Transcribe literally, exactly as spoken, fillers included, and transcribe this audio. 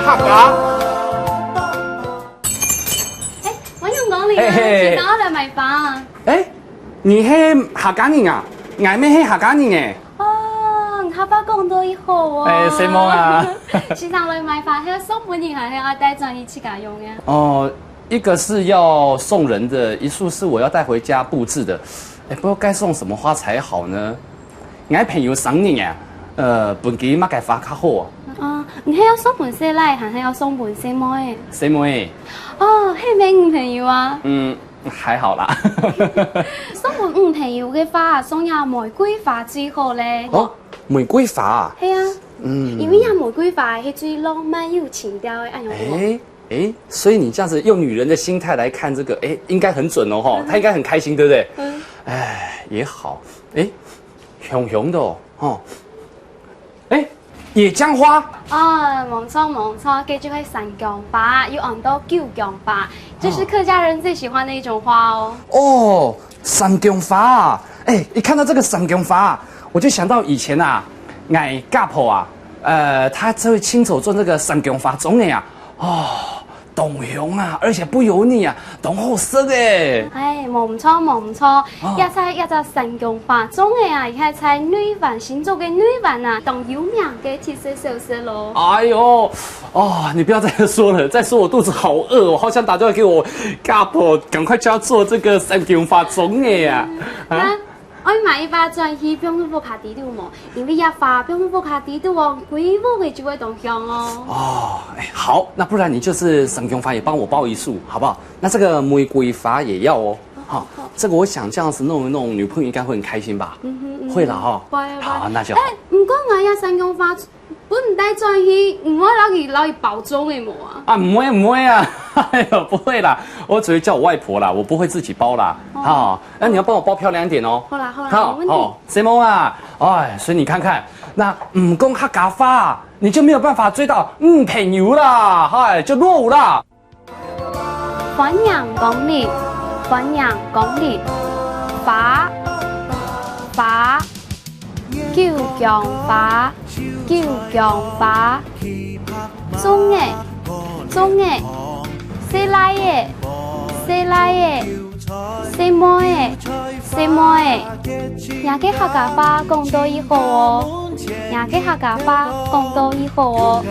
客家。哎，我有講你啊，嘿嘿。今朝來買花啊。哎，你係客家人啊？𠊎乜係客家人哎。哦，你客話講到異好哦。哎，承蒙啊。時常來買花，係愛送分人，還係愛帶轉去自家用啊？哦，一個是要送人的，一束是我要帶回家布置的。哎，不知道該送什麼花才好呢？ 𠊎朋友生日啊，呃，分佢麼个花較好啊？哦，你係愛送分細倈，還係愛送分細妹仔？細妹仔。哦，係無女朋友啊？嗯，還好啦。送分女朋友个話，送這玫瑰花最好咧。哦，玫瑰花啊？係啊。嗯。因為這玫瑰花係最浪漫又有情調个，恁樣有無？哎，哎，所以你這樣子用女人的心態來看這個，哎，應該很準哦，吼，她應該很開心，對不對？嗯。哎，也好。哎， 香香的哦，吼。哎，野薑花。哦，無錯，無錯，這就係山薑花，又安到九薑花，這是客家人最喜歡的一種花哦。哦，山薑花啊！哎，一看到這個山薑花啊，我就想到以前啊，𠊎家婆啊，呃，她就會親手做那個山薑花粽仔啊，哦， 當香啊，而且不油膩啊，當好食欸。哎，無毋著，無毋著。哦。這隻，這隻山薑花粽仔啊，這係在內灣，新竹个內灣啊，當有名个特色小食咯。哎喲，哦，你不要再說了，再說我肚子好餓哦，我好想打電話給我家婆，趕快叫她做這個山薑花粽仔啊。嗯，啊？ 愛買一把轉去放入屋下底肚無？因為這花放入屋下底肚哦，歸屋个就會當香哦。哦，哎，好，那不然你就是山薑花也幫我包一束，好不好？那這個玫瑰花也要哦。好，好。這個我想這樣子弄一弄，女朋友應該會很開心吧？嗯哼，嗯哼。會啦哈。會，會。好，那就好。哎，毋過𠊎這山薑花 分你帶轉去，毋好摎佢，摎佢包粽仔無啊？啊，毋會，毋會啊，哎喲，不會啦，我只會叫我外婆啦，我不會自己包啦。哦。啊，那你要幫我包漂亮一點哦。好啦，好啦，好，沒問題。好，承蒙啊，哎，所以你看看，那毋講客家話，你就沒有辦法追到女朋友啦，嗨，就落伍啦。 歡迎光臨，歡迎光臨。花，花，九薑花，九薑花。粽仔，粽仔，細倈仔，細倈仔，細妹仔，細妹仔。若个客家話講到異好哦，若个客家話講到異好哦。